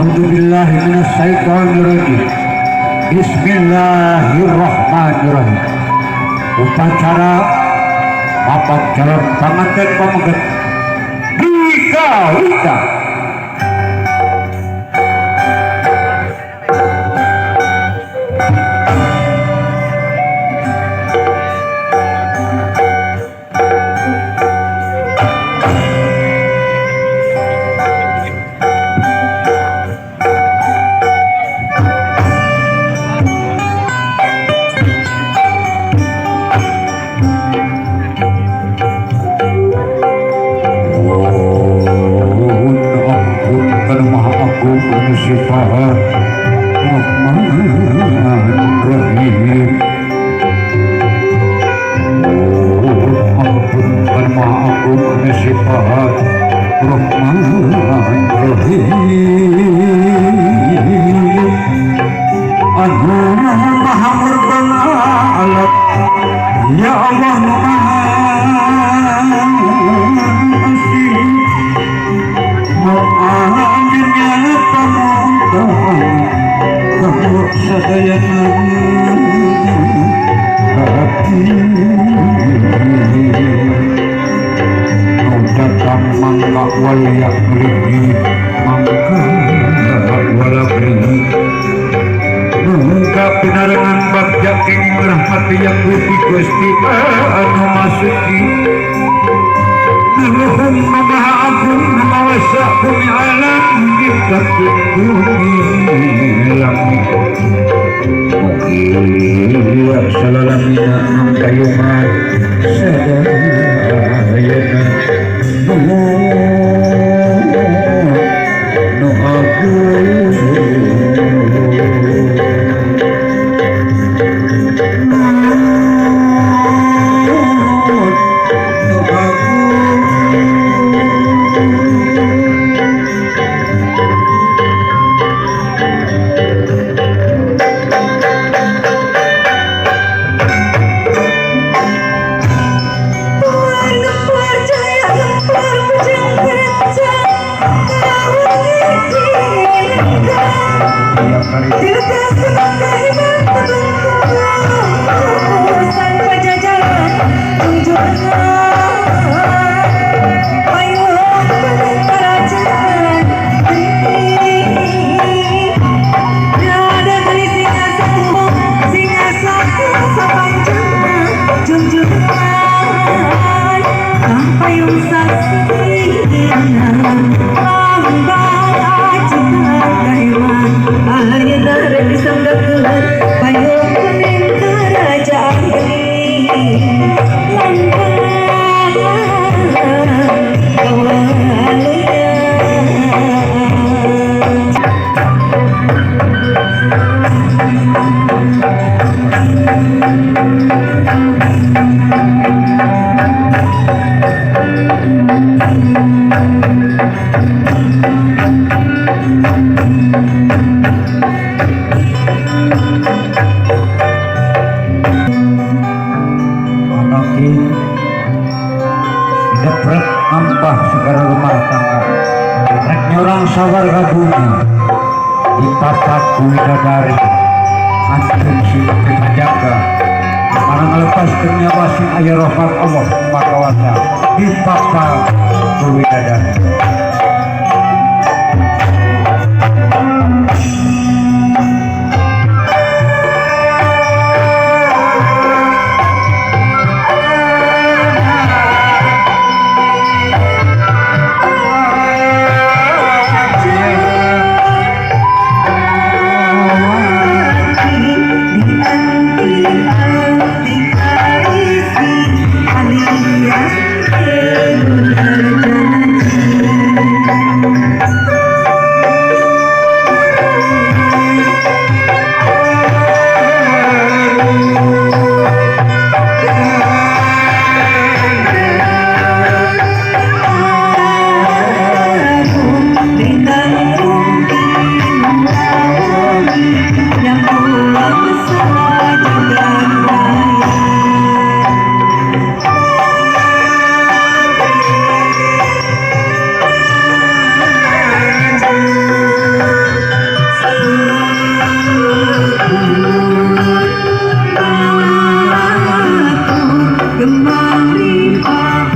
A'udzubillahi minasyaitonirrajim. Bismillahirrahmanirrahim. Upacara papat calon panganten pameget dikawita. Sifat Rahman Rahim. Ampun kan Maha Agung sifat Rahman Rahim. Anu Maha Murbalat, ya Allah Maha Asih. Pinarengan bagja kenging rahmati yang Gusti Gusti anu masuki. Nuhun Maha Agung Maha Bumi alam kita bumi langit. Mugi salalamina mangkayungan sadayana. Nuhun nu agung. Sawarga bumi dipapak widadari antun sing dijaga marang lepaskeun nyawa sing aya rahmat Allah Maha Kuasa dipapak widadari. Alias Lima,